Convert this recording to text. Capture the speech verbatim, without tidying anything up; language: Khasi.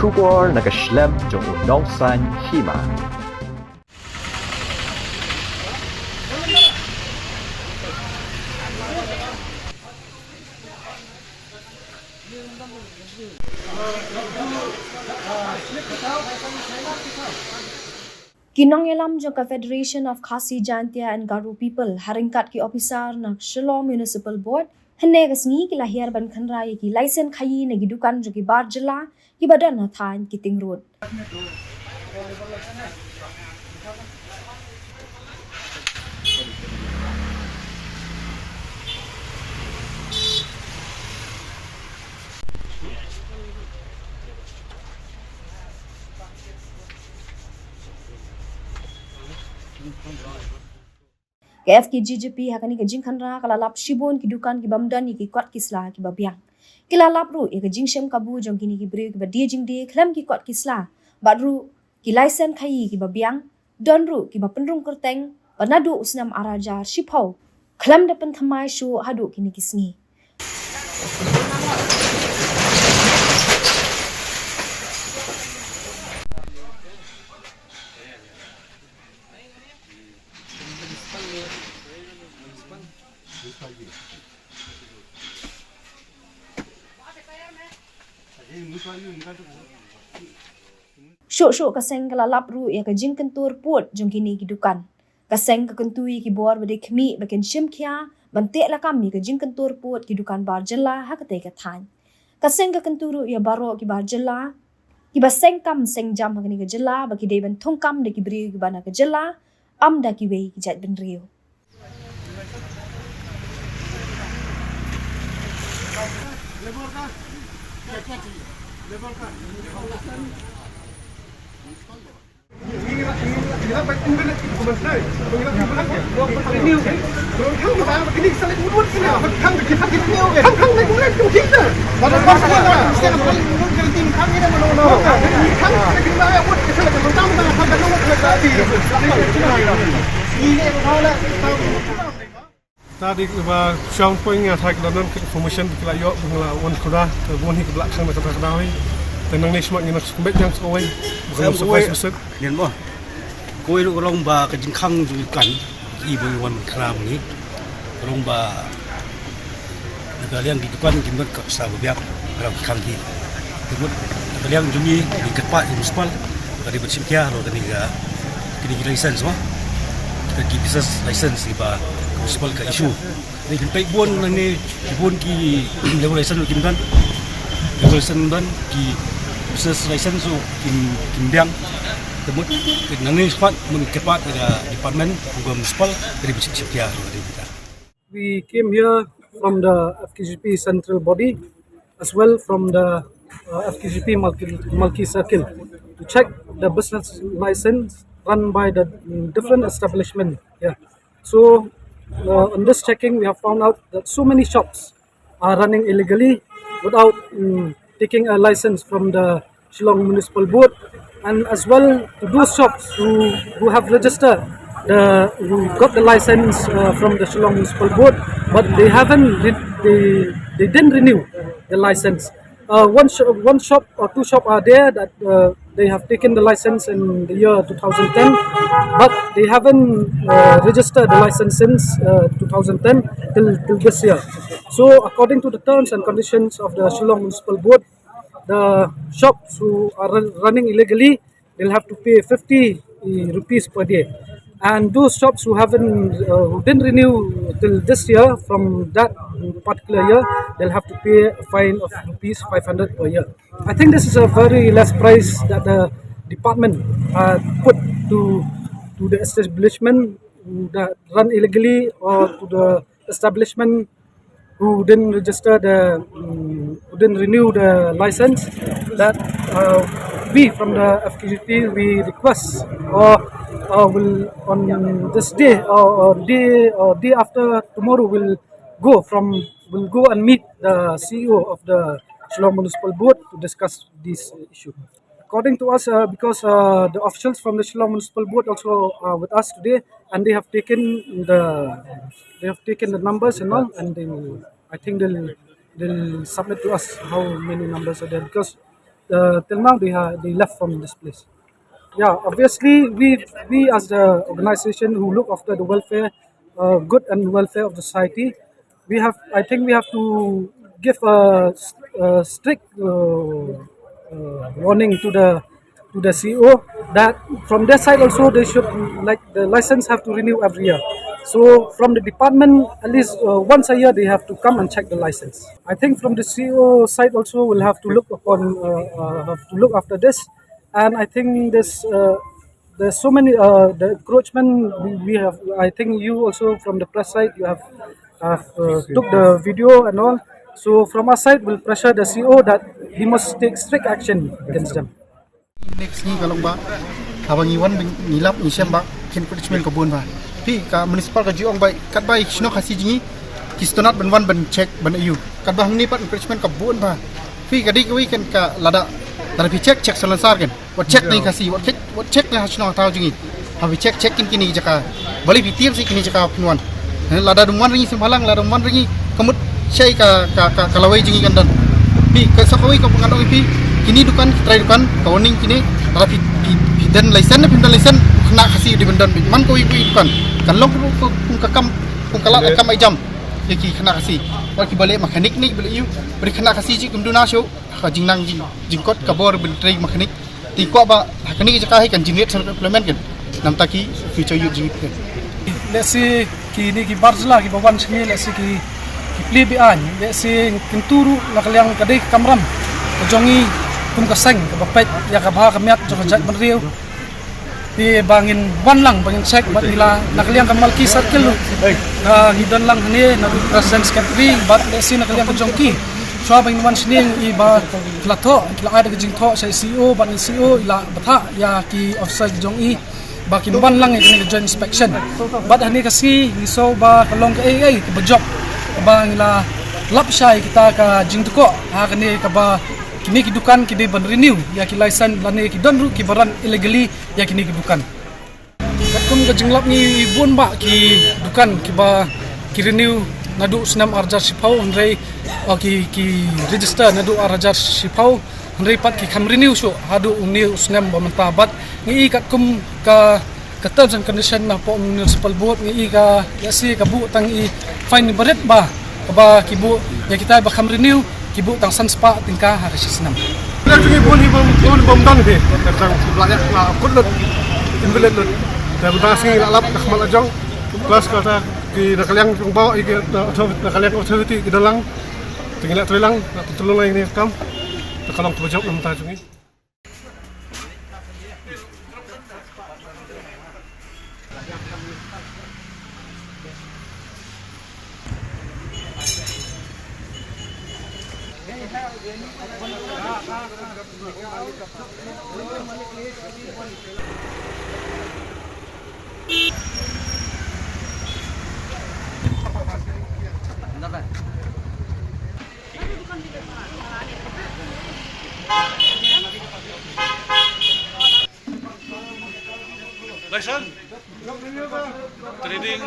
Khubor na ka shlem jong u nongsan hima. Ki nongïalam jong ka Federation of Khasi Jaintia and Garo People ha ryngkat ki ophisar na Shillong Municipal Board hynne ka sngi ki la hiar ban khynra ïa ki laisen khaïi na ki dukan jong ki bar jylla kiba don ha thaiñ Kiting Road. Ka F K J G P ha kane ka jingkhynra ka la lap shibun ki dukan ki bym don ïa ki kot ki sla kiba biang. Ki la lap ruh ïa ka jingshem kabu jong kine ki briew kiba die jingdie khlem ki kot ki sla bad ruh ki laisen khaïi kiba biang. Don ruh kiba pynrung kyrteng ba naduh u snem ar hajar shiphew khlem da pynthymmai shuh haduh kine ki sngi. Shuh shuh ka seng ka la lap ruh ïa ka jingkyntur pud jong kine ki dukan. Ka seng ka kyntu ïa ki bor ba dei khmih ba kin shim khia ban teh lakam ïa ka jingkyntur pud ki dukan bar jylla ha katei ka thaiñ. Ka seng ka kyntu ruh ïa baroh ki bar jylla kiba seng kam seng jam ha kane ka jylla ba ki dei ban thung kam da ki briew kiba na ka jylla, ym da kiwei ki jaitbynriew. Ta dei ba shong point nga thak da non ka information ki la ïoh ba nga la wan khuda, te bun hi ka bla khang na kata kata hoi. Te nangne smat ngi nak sembet yang sawai. Ba ka surprise besar. Nien mo. Kawei ruh ka long ba ka jingkhang jong ki dukan ki ba ngi wan khra ngi. Ka long ba na ka liang ki dukan ki mut ka pisa ba biang ka long khang ki. Ka mut na ka liang jong ngi, ngi kyrpad ïa u municipal ba dei ban shim khia halor kane ka, kine ki license mo. Ka ki business license ba ka municipal ka issue. Dei ki peit bun nangne, ki bun ki level license kim don. Level license don, ki business license ruh kim, kim biang. Te mut nangne spat, mut kyrpad ïa ka department, ka municipal, ka dei ban shim khia, ka dei ban. We came here from the F K J P central body, as well from the, uh, F K J P Malki, Malki Circle, to check the business license run by the, mm, different establishment here. So, uh, on this checking, we have found out that so many shops are running illegally without, mm, taking a license from the Shillong Municipal Board, and as well to those shops who, who have registered the, who got the license, uh, from the Shillong Municipal Board, but they haven't, they, they, they didn't renew the license. Uh, one sh-, one shop or two shop are there that, uh, they have taken the license in the year two thousand ten, but they haven't, uh, registered the license since, uh, two thousand ten till, till this year. So, according to the terms and conditions of the Shillong Municipal Board, the shops who are run-, running illegally, they'll have to pay fifty rupees per day. And those shops who haven't, uh, who didn't renew till this year from that particular year, they'll have to pay a fine of rupees five hundred per year. I think this is a very less price that the department, uh, put to, to the establishment that run illegally or to the establishment who didn't register the, mm, who didn't renew the license, that, uh, we from the F K J P, we request or, uh, will on this day or, or day, or day after tomorrow, will go from, will go and meet the C E O of the Shillong Municipal Board to discuss this issue. According to us, uh, because, uh, the officials from the Shillong Municipal Board also are with us today, and they have taken the, they have taken the numbers and all, and they, I think they'll, they'll submit to us how many numbers are there, because uh, till now they have they left from this place. Yeah, obviously we we as the organization who look after the welfare, uh, good and welfare of the society, we have I think we have to give a, s- a strict uh, uh, warning to the to the C E O that from their side also they should, like, the license have to renew every year. So from the department, at least uh, once a year they have to come and check the license. I think from the C E O side also will have to look upon uh, uh, have to look after this, and I think this uh, there's so many uh, the encroachment we, we have. I think you also from the press side you have have uh, took the video and all. So from our side, we'll pressure the C E O that he must take strict action against them. Next ni ka long ba haba ngi wan ngi lap ngi shem ba kin encroachment ka bun ba. Phi ka municipal ka ju ong ba kat ba i shnong Khasi jngi ki stonat ban wan ban check ban ayu. Kat ba hangne pat encroachment ka bun ba. Phi ka dik wi kan ka lada lada phi check check salansar kan. Wat check ni Khasi, wat check, wat check ni ha shnong thaw jngi. Ha phi check check kin kini jaka. Bali phi tiar si kini jaka phin wan. Lada dum wan ringi sembhalang, lada dum wan ringi kamut shai ka ka ka, ka lawai jngi kan dan. Phi ka sa kawai ka pungan oi phi kini dukan, trai dukan, ka warning kini. Lada phi phi phi dan license, phi dan license, kena Khasi di bendan. Man kawai phi dukan. Kan long ka ka kam ka kala kam ai jam. Ya ki kena Khasi. Wat ki balik mekanik ni balik yu. Beri kena Khasi ji kum duna shu. Ka jingnang jing jingkot ka bor bentri mekanik. Ti kwah ba ha kane ka jaka hi kan generate self employment kan. Namta ki future youth jingit kan. Let's see ki ni ki bar jylla ki ba wan sini let's see ki ki pli bi an let's see kin turu na ka liang ka dei ka kamram ka jong i kum ka seng ka ba pet ya ka ba ka miat jong ka jait ban riu. Ti ba ngin wan lang ba ngin check ba nila na ka liang ka Malki circle. Ka ngi don lang ni na president secretary ba let's see na ka liang ka jong ki. Chwa ba ngin wan sini i ba kla tho kla ada ka jingtho sa C E O ba ni C E O ila batha ya ki officer ki jong i. Ba kin wan lang ïa kane ka joint inspection. Bad hane ka sngi ngi sngew ba ka long ka ei ei kaba jop ba ngi la lap shai kita ka jingthoh ha kane kaba kine ki dukan ki dei ban renew ïa ki license lane ki don ruh kiba run illegally ïa kine ki dukan. Katkum ka jinglap ngi bun ba ki dukan kiba ki renew naduh snem ar hajar shiphew hynrei o ki ki register naduh ar hajar shiphew. Hynrei pat ki kham renew shuh haduh une u snem ba mynta bad ngi i katkum ka ka terms and condition na pok municipal board ngi i ka ïa si ka buh tang i fine barit ba kaba ki buh ïa kita ba kham renew ki buh tang san spah tyngka ha ka shi snem. Ïa jong i bun hi bun bun bun dang hi tang la ïa la kut lut invalid lut. Te mynta sngi la lap ka khmat la jong plus ka ta ki na ka liang jong ba i ki na ka liang authority ki dalang. Te ngi la trei lang, la pyntlung lang ïa kane ka kam. Te ka long kaba jop na mynta jong ngi. License. Trading.